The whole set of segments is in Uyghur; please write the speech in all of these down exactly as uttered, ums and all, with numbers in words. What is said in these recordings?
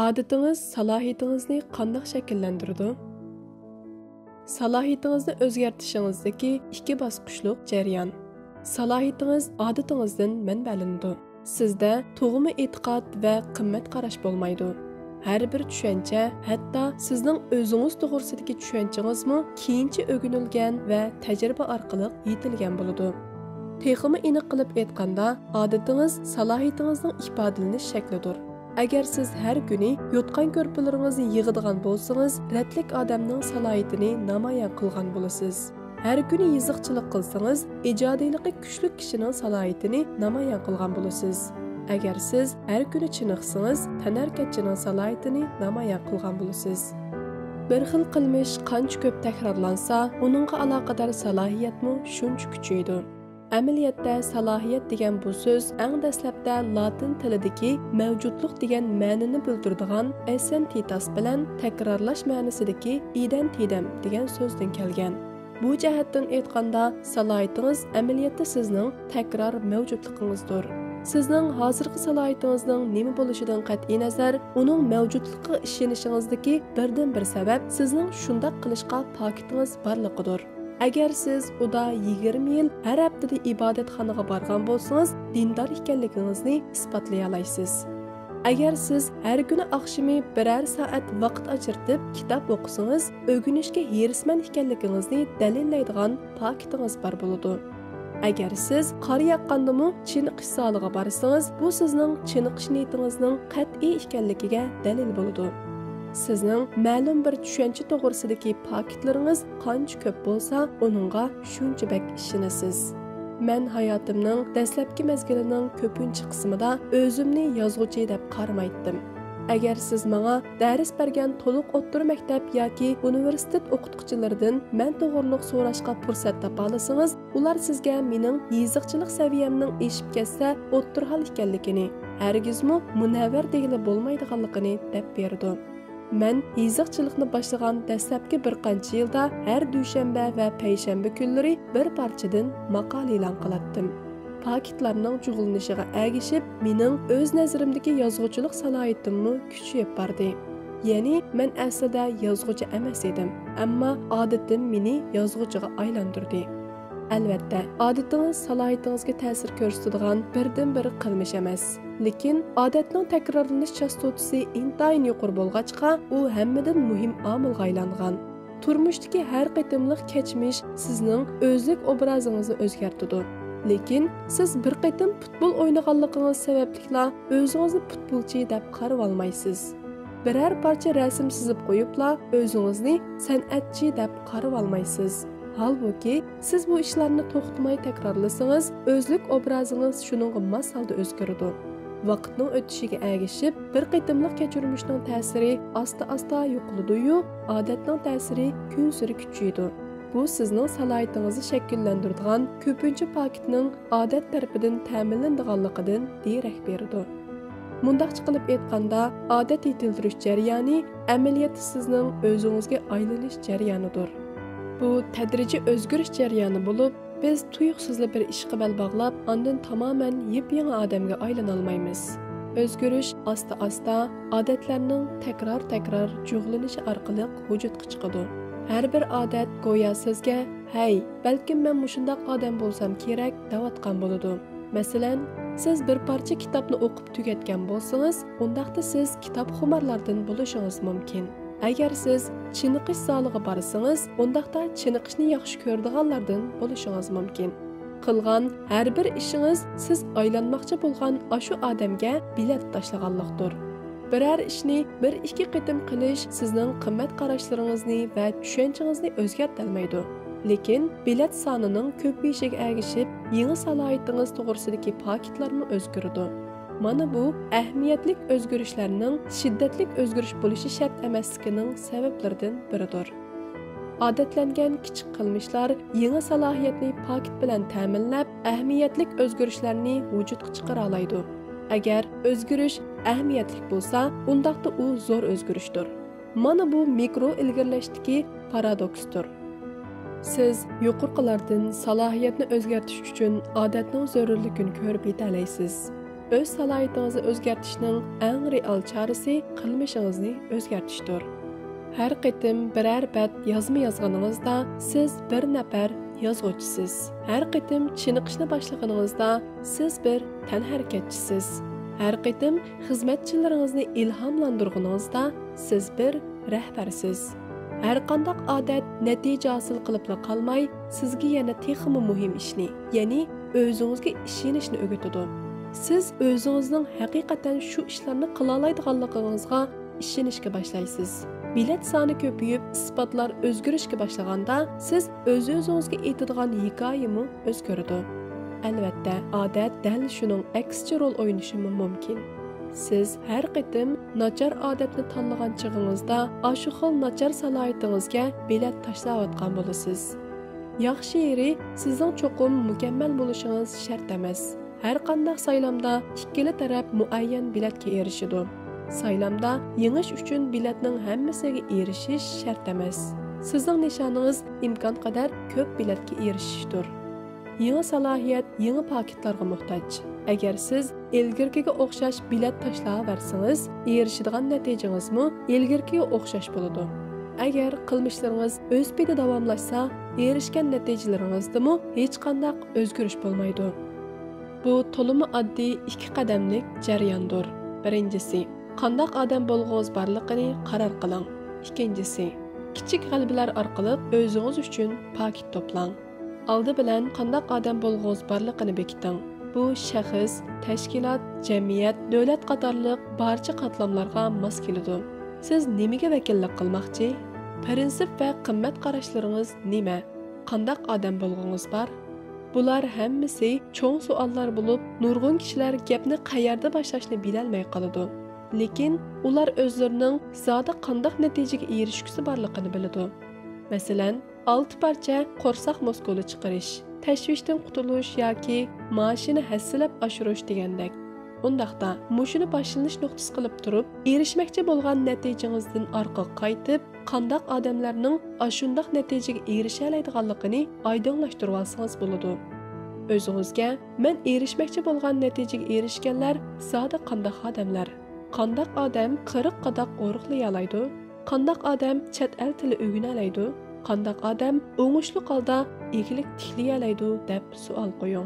ئادىتىڭىز سالاھىيىتىڭىزنى قانداق شەكىللەندۈرىدۇ؟ سالاھىيىتىڭىزنى ئۆزگەرتىشىڭىزدىكى ئىككى باسقۇچلۇق جەريان. سالاھىيىتىڭىز ئادىتىڭىزدىن مەنبەلىنىدۇ. سىزدە تۇغما ئېتىقاد ۋە قىممەت قاراش بولمايدۇ. ھەر بىر چۈشەنچە، ھەتتا سىزنىڭ ئۆزىڭىز توغرىسىدىكى چۈشەنچىڭىزمۇ كېيىنچە ئۆگىنىلگەن ۋە تەجرىبە ئارقىلىق يېتىلگەن بولىدۇ. تېخىمۇ ئېنىق قىلىپ ئېيتقاندا، ئادىتىڭىز سالاھىيىتىڭىزنىڭ ئىپادىلىنىش شەكلىدۇر. ئەگەر سىز ھەر كۈنى يوتقان-كۆرپىلىرىڭىزنى يىغىدىغان بولسىڭىز، رەتلىك ئادەمنىڭ سالاھىيىتىنى نامايان قىلغان بولىسىز. ھەر كۈنى يېزىقچىلىق قىلسىڭىز، ئىجادىيلىقى كۈچلۈك كىشىنىڭ سالاھىيىتىنى نامايان قىلغان بولىسىز. ئەگەر سىز ھەر كۈنى چېنىقسىڭىز، تەنھەرىكەتچىنىڭ سالاھىيىتىنى نامايان قىلغان بولىسىز. بىر خىل قىلمىش قانچە كۆپ تەكرارلانسا، ئۇنىڭغا ئالاقىدار سالاھىيەتمۇ شۇنچە كۈچىيىدۇ. ئەمەلىيەتتە، سالاھىيەت دېگەن بۇ سۆز ئەڭ دەسلەپتە لاتىن تىلىدىكى مەۋجۇتلۇق دېگەن مەنىنى بىلدۈرىدىغان ئېسسېنتىتاس بىلەن تەكرارلاش مەنىسىدىكى ئىدەنتىدەم دېگەن سۆزدىن كەلگەن. بۇ جەھەتتىن ئېيتقاندا، سالاھىيىتىڭىز ئەمەلىيەتتە سىزنىڭ تەكرار مەۋجۇتلۇقىڭىزدۇر. سىزنىڭ ھازىرقى سالاھىيىتىڭىزنىڭ نېمە بولۇشىدىن قەتئىينەزەر، ئۇنىڭ مەۋجۇتلۇقىغا ئىشىنىشىڭىزدىكى بىردىنبىر سەۋەب سىزنىڭ شۇنداق قىلىشقا پاكىتىڭىز بارلىقىدۇر. ئەگەر سىز ئۇدا يىگىرمە يىل ھەر ھەپتىدە ئىبادەتخانىغا بارغان بولسىڭىز، دىندار ئىكەنلىكىڭىزنى ئىسپاتلىيالايسىز. ئەگەر سىز ھەر كۈنى ئاخشىمى بىرەر سائەت ۋاقىت ئاجرىتىپ كىتاب ئوقۇسىڭىز، ئۆگىنىشكە ھېرىسمەن ئىكەنلىكىڭىزنى دەلىللەيدىغان پاكىتىڭىز بار بولىدۇ. ئەگەر سىز قار ياغقاندىمۇ چېنىقىش زالىغا بارسىڭىز، بۇ سىزنىڭ چېنىقىش نىيىتىڭىزنىڭ قەتئىي ئىكەنلىكىگە دەلىل بولىدۇ. سىزنىڭ مەلۇم بىر چۈشەنچە توغرىسىدىكى پاكىتلىرىڭىز قانچە كۆپ بولسا، ئۇنىڭغا شۇنچە بەك ئىشىنىسىز. مەن ھاياتىمنىڭ دەسلەپكى مەزگىلىنىڭ كۆپىنچە قىسمىدا ئۆزۈمنى يازغۇچى دەپ قارىمايتتىم. ئەگەر سىز ماڭا دەرس بەرگەن تولۇق ئوتتۇرا مەكتەپ ياكى ئۇنىۋېرسىتېت ئوقۇتقۇچىلىرىدىن مەن توغرۇلۇق سوراشقا پۇرسەت تاپالىسىڭىز، ئۇلار سىزگە مېنىڭ يېزىقچىلىق سەۋىيەمنىڭ ئېشىپ كەتسە ئوتتۇرا ھال ئىكەنلىكىنى، ھەرگىزمۇ مۇنەۋۋەر دېگىلى بولمايدىغانلىقىنى دەپ بېرىدۇ. مەن يېزىقچىلىقنى باشلىغان دەسلەپكى بىر قانچە يىلدا ھەر دۈشەنبە ۋە پەيشەنبە كۈنلىرى بىر پارچىدىن ماقالە ئېلان قىلاتتىم. پاكىتلارنىڭ جۇغلىنىشىغا ئەگىشىپ، مېنىڭ ئۆز نەزىرىمدىكى يازغۇچىلىق سالاھىيىتىممۇ كۈچىيىپ باردى. يەنى مەن ئەسلىدە يازغۇچى ئەمەس ئىدىم، ئەمما ئادىتىم مېنى يازغۇچىغا ئايلاندۇردى. ئەلۋەتتە، ئادىتىڭىز سالاھىيىتىڭىزگە تەسىر كۆرسىتىدىغان بىردىنبىر قىلمىش ئەمەس. لېكىن ئادەتنىڭ تەكرارلىنىش چاستوتىسى ئىنتايىن يۇقىرى بولغاچقا، ئۇ ھەممىدىن مۇھىم ئامىلغا ئايلانغان. تۇرمۇشتىكى ھەر قېتىملىق كەچمىش سىزنىڭ ئۆزلۈك ئوبرازىڭىزنى ئۆزگەرتىدۇ. لېكىن سىز بىر قېتىم پۇتبول ئوينىغانلىقىڭىز سەۋەبلىكلا ئۆزىڭىزنى پۇتبولچى دەپ قارىۋالمايسىز. بىرەر پارچە رەسىم سىزىپ قويۇپلا ئۆزىڭىزنى سەنئەتچى دەپ قارىۋالمايسىز. ھالبۇكى، سىز بۇ ئىشلارنى توختىماي تەكرارلىسىڭىز، ئۆزلۈك ئوبرازىڭىز شۇنىڭغا ماس ھالدا ئۆزگىرىدۇ. ۋاقىتنىڭ ئۆتۈشىگە ئەگىشىپ، بىر قېتىملىق كەچۈرمىشنىڭ تەسىرى ئاستا-ئاستا يوقىلىدۇ-يۇ، ئادەتنىڭ تەسىرى كۈنسېرى كۈچىيىدۇ. بۇ سىزنىڭ سالاھىيىتىڭىزنى شەكىللەندۈرىدىغان كۆپىنچە پاكىتنىڭ ئادەت تەرىپىدىن تەمىنلىنىدىغانلىقىدىن دېرەك بېرىدۇ. مۇنداقچە قىلىپ ئېيتقاندا، ئادەت يېتىلدۈرۈش جەريانى ئەمەلىيەتتە سىزنىڭ ئۆزىڭىزگە ئايلىنىش جەريانىدۇر. بۇ تەدرىجىي ئۆزگىرىش جەريانى بولۇپ، بىز تۇيۇقسىزلا بىر ئىشقا بەل باغلاپ، ئاندىن تامامەن يېپيېڭى ئادەمگە ئايلىنالمايمىز. ئۆزگىرىش ئاستا-ئاستا ئادەتلەرنىڭ تەكرار-تەكرار جۇغلىنىشى ئارقىلىق ۋۇجۇدقا چىقىدۇ. ھەر بىر ئادەت گويا سىزگە، «ھەي، بەلكىم مەن مۇشۇنداق ئادەم بولسام كېرەك» دەۋاتقان بولىدۇ. مەسىلەن، سىز بىر پارچە كىتابنى ئوقۇپ تۈگەتكەن بولسىڭىز، ئۇنداقتا سىز كىتابخۇمارلاردىن بولۇشىڭىز مۇمكىن. ئەگەر سىز چېنىقىش زالىغا بارسىڭىز، ئۇنداقتا چېنىقىشنى ياخشى كۆرىدىغانلاردىن بولۇشىڭىز مۇمكىن. قىلغان ھەر بىر ئىشىڭىز سىز ئايلانماقچى بولغان ئاشۇ ئادەمگە بېلەت تاشلىغانلىقتۇر. بىرەر ئىشنى بىر ئىككى قېتىم قىلىش سىزنىڭ قىممەت قاراشلىرىڭىزنى ۋە چۈشەنچىڭىزنى ئۆزگەرتەلمەيدۇ. لېكىن بېلەت سانىنىڭ كۆپىيىشىگە ئەگىشىپ، يېڭى سالاھىيىتىڭىز توغرىسىدىكى پاكىتلارمۇ ئۆزگىرىدۇ. مانا بۇ ئەھمىيەتلىك ئۆزگىرىشلەرنىڭ شىددەتلىك ئۆزگىرىش بولۇشى شەرت ئەمەسلىكىنىڭ سەۋەبلىرىدىن بىرىدۇر. ئادەتلەنگەن كىچىك قىلمىشلار يېڭى سالاھىيەتنى پاكىت بىلەن تەمىنلەپ، ئەھمىيەتلىك ئۆزگىرىشلەرنى ۋۇجۇدقا چىقىرالايدۇ. ئەگەر ئۆزگىرىش ئەھمىيەتلىك بولسا، ئۇنداقتا ئۇ زور ئۆزگىرىشتۇر. مانا بۇ مىكرو ئىلگىرىلەشتىكى پارادوكستۇر. سىز يۇقىرىقىلاردىن سالاھىيەتنى ئۆزگەرتىش ئۈچۈن ئادەتنىڭ زۆرۈرلۈكىنى كۆرۈپ يېتەلەيسىز. ئۆز سالاھىيىتىڭىزنى ئۆزگەرتىشنىڭ ئەڭ رېئال چارىسى قىلمىشىڭىزنى ئۆزگەرتىشتۇر. ھەر قېتىم بىرەر بەت يازما يازغىنىڭىزدا، سىز بىر نەپەر يازغۇچىسىز. ھەر قېتىم چېنىقىشنى باشلىغىنىڭىزدا، سىز بىر تەنھەرىكەتچىسىز. ھەر قېتىم خىزمەتچىلىرىڭىزنى ئىلھاملاندۇرغىنىڭىزدا، سىز بىر رەھبەرسىز. ھەرقانداق ئادەت نەتىجە ھاسىل قىلىپلا قالماي، سىزگە يەنە تېخىمۇ مۇھىم ئىشنى، يەنى ئۆزىڭىزگە ئىشىنىشنى ئۆگىتىدۇ. سىز ئۆزىڭىزنىڭ ھەقىقەتەن شۇ ئىشلارنى قىلالايدىغانلىقىڭىزغا ئىشىنىشكە باشلايسىز. بېلەت سانى كۆپىيىپ، ئىسپاتلار ئۆزگىرىشكە باشلىغاندا، سىز ئۆز-ئۆزىڭىزگە ئېيتىدىغان ھېكايىمۇ ئۆزگىرىدۇ. ئەلۋەتتە، ئادەت دەل شۇنىڭ ئەكسىچە رول ئوينىشىمۇ مۇمكىن. سىز ھەر قېتىم ناچار ئادەتنى تاللىغان چېغىڭىزدا، ئاشۇ خىل ناچار سالاھىيىتىڭىزگە بېلەت تاشلاۋاتقان بولىسىز. ياخشى يېرى، سىزنىڭ چوقۇم مۇكەممەل بولۇشىڭىز شەرت ئەمەس. ھەرقانداق سايلامدا ئىككىلا تەرەپ مۇئەييەن بېلەتكە ئېرىشىدۇ. سايلامدا يېڭىش ئۈچۈن بېلەتنىڭ ھەممىسىگە ئېرىشىش شەرت ئەمەس. سىزنىڭ نىشانىڭىز ئىمكانقەدەر كۆپ بېلەتكە ئېرىشىشتۇر. يېڭى سالاھىيەت يېڭى پاكىتلارغا موھتاج. ئەگەر سىز ئىلگىرىكىگە ئوخشاش بېلەت تاشلاۋەرسىڭىز، ئېرىشىدىغان نەتىجىڭىزمۇ ئىلگىرىكىگە ئوخشاش بولىدۇ. ئەگەر قىلمىشلىرىڭىز ئۆز پېتى داۋاملاشسا، ئېرىشكەن نەتىجىلىرىڭىزدىمۇ ھېچقانداق ئۆزگىرىش بولمايدۇ. بۇ تولىمۇ ئاددىي ئىككى قەدەملىك جەرياندۇر. بىرىنچىسى، قانداق ئادەم بولغۇڭىز بارلىقىنى قارار قىلىڭ. ئىككىنچىسى، كىچىك غەلىبىلەر ئارقىلىق ئۆزىڭىز ئۈچۈن پاكىت توپلاڭ. ئالدى بىلەن قانداق ئادەم بولغۇڭىز بارلىقىنى بېكىتىڭ. بۇ شەخس، تەشكىلات، جەمئىيەت، دۆلەت قاتارلىق بارچە قاتلاملارغا ماس كېلىدۇ. سىز نېمىگە ۋەكىللىك قىلماقچى؟ پىرىنسىپ ۋە قىممەت قاراشلىرىڭىز نېمە؟ قانداق ئادەم بولغۇڭىز بار؟ بۇلار ھەممىسى چوڭ سوئاللار بولۇپ، نۇرغۇن كىشىلەر گەپنى قەيەردە باشلاشنى بىلەلمەي قالىدۇ. لېكىن ئۇلار ئۆزلىرىنىڭ زادى قانداق نەتىجىگە ئېرىشكۈسى بارلىقىنى بىلىدۇ. مەسىلەن، ئالتە پارچە قورساق مۇسكۇلى چىقىرىش، تەشۋىشتىن قۇتۇلۇش ياكى مائاشىنى ھەسسىلەپ ئاشۇرۇش دېگەندەك. ئۇنداقتا، مۇشۇنى باشلىنىش نۇقتىسى قىلىپ تۇرۇپ، ئېرىشمەكچى بولغان نەتىجىڭىزدىن ئارقىغا قايتىپ، قانداق ئادەملەرنىڭ ئاشۇنداق نەتىجىگە ئېرىشەلەيدىغانلىقىنى ئايدىڭلاشتۇرۇۋالسىڭىز بولىدۇ. ئۆزىڭىزگە، مەن ئېرىشمەكچى بولغان نەتىجىگە ئېرىشكەنلەر زادى قانداق ئادەملەر؟ قانداق ئادەم قىرىق قاداق ئورۇقلىيالايدۇ؟ قانداق ئادەم چەت ئەل تىلى ئۆگىنەلەيدۇ؟ قانداق ئادەم ئوڭۇشلۇق ھالدا ئىگىلىك تىكلىيەلەيدۇ؟ دەپ سوئال قويۇڭ.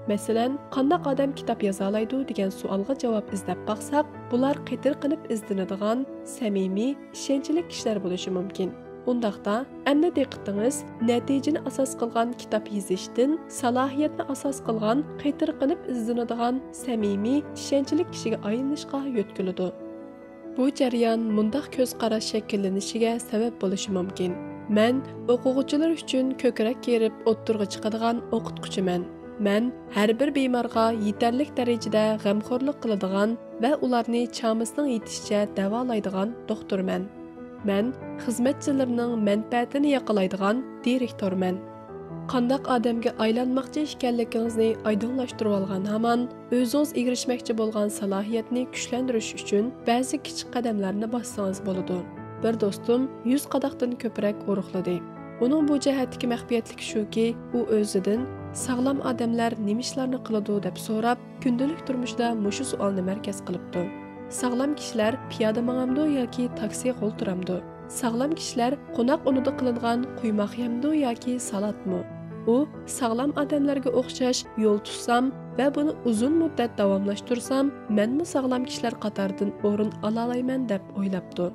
مەسىلەن، قانداق ئادەم كىتاب يازالايدۇ دېگەن سوئالغا جاۋاب ئىزدەپ باقساق، بۇلار قېتىرقىنىپ ئىزدىنىدىغان، سەمىمىي، ئىشەنچلىك كىشىلەر بولۇشى مۇمكىن. ئۇنداقتا، ئەمدى دىققىتىڭىز نەتىجىنى ئاساس قىلغان كىتاب يېزىشتىن سالاھىيەتنى ئاساس قىلغان قېتىرقىنىپ ئىزدىنىدىغان سەمىمىي، ئىشەنچلىك كىشىگە ئايلىنىشقا يۆتكىلىدۇ. بۇ جەريان مۇنداق كۆز قاراش شەكىللىنىشىگە سەۋەب بولۇشى مۇمكىن: مەن ئوقۇغۇچىلار ئۈچۈن كۆكرەك كېرىپ ئوتتۇرىغا چىقىدىغان ئوقۇتقۇچىمەن. مەن ھەر بىر بىمارغا يېتەرلىك دەرىجىدە غەمخورلۇق قىلىدىغان ۋە ئۇلارنى چامىسىنىڭ يېتىشىچە داۋالايدىغان دوختۇرمەن. مەن خىزمەتچىلىرىنىڭ مەنپەئەتىنى ياقىلايدىغان دىرېكتورمەن. قانداق ئادەمگە ئايلانماقچى ئىكەنلىكىڭىزنى ئايدىڭلاشتۇرۇۋالغان ھامان، ئۆزىڭىز ئېرىشمەكچى بولغان سالاھىيەتنى كۈچلەندۈرۈش ئۈچۈن بەزى كىچىك قەدەملەرنى باسسىڭىز بولىدۇ. بىر دوستۇم يۈز قاداقتىن كۆپرەك ئورۇقلىدى. ئۇنىڭ بۇ جەھەتتىكى مەخپىيەتلىكى شۇكى، ئۇ ئۆزىدىن، ساغلام ئادەملەر نېمە ئىشلارنى قىلىدۇ دەپ سوراپ، كۈندىلىك تۇرمۇشىدا مۇشۇ سوئالنى مەركەز قىلىپتۇ. ساغلام كىشىلەر پىيادە ماڭامدۇ ياكى تاكسىغا ئولتۇرامدۇ؟ ساغلام كىشىلەر قوناق ئورنىدا قىلىنغان قۇيماق يەمدۇ ياكى سالاتمۇ؟ ئۇ ساغلام ئادەملەرگە ئوخشاش يول تۇتسام ۋە بۇنى ئۇزۇن مۇددەت داۋاملاشتۇرسام، مەنمۇ ساغلام كىشىلەر قاتارىدىن ئورۇن ئالالايمەن دەپ ئويلاپتۇ.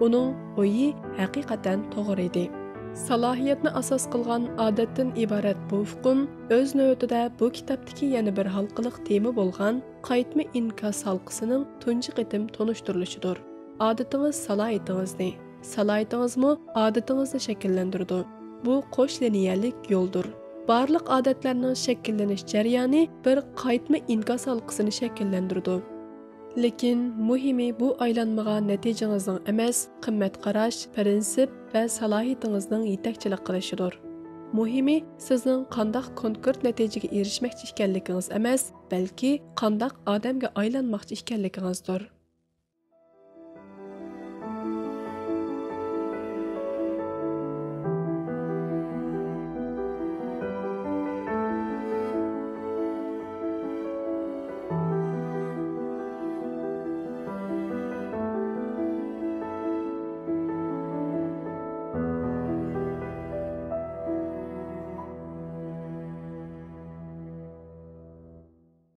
ئۇنىڭ ئويى ھەقىقەتەن توغرا ئىدى. سالاھىيەتنى ئاساس قىلغان ئادەتتىن ئىبارەت بۇ ئۇقۇم ئۆز نۆۋىتىدە بۇ كىتابتىكى يەنە بىر ھالقىلىق تېما بولغان قايتما ئىنكاس ھالقىسىنىڭ تۇنجى قېتىم تونۇشتۇرۇلۇشىدۇر. ئادىتىڭىز سالاھىيىتىڭىزنى، سالاھىيىتىڭىزمۇ ئادىتىڭىزنى شەكىللەندۈرىدۇ. بۇ قوش لىنىيەلىك يولدۇر. بارلىق ئادەتلەرنىڭ شەكىللىنىش جەريانى بىر قايتما ئىنكاس ھالقىسىنى شەكىللەندۈرىدۇ. لېكىن مۇھىمى بۇ ئايلانمىغا نەتىجىڭىزنىڭ ئەمەس، قىممەت قاراش، پىرىنسىپ ۋە سالاھىيىتىڭىزنىڭ يېتەكچىلىك قىلىشىدۇر. مۇھىمى سىزنىڭ قانداق كونكرېت نەتىجىگە ئېرىشمەكچى ئىكەنلىكىڭىز ئەمەس، بەلكى قانداق ئادەمگە ئايلانماقچى ئىكەنلىكىڭىزدۇر.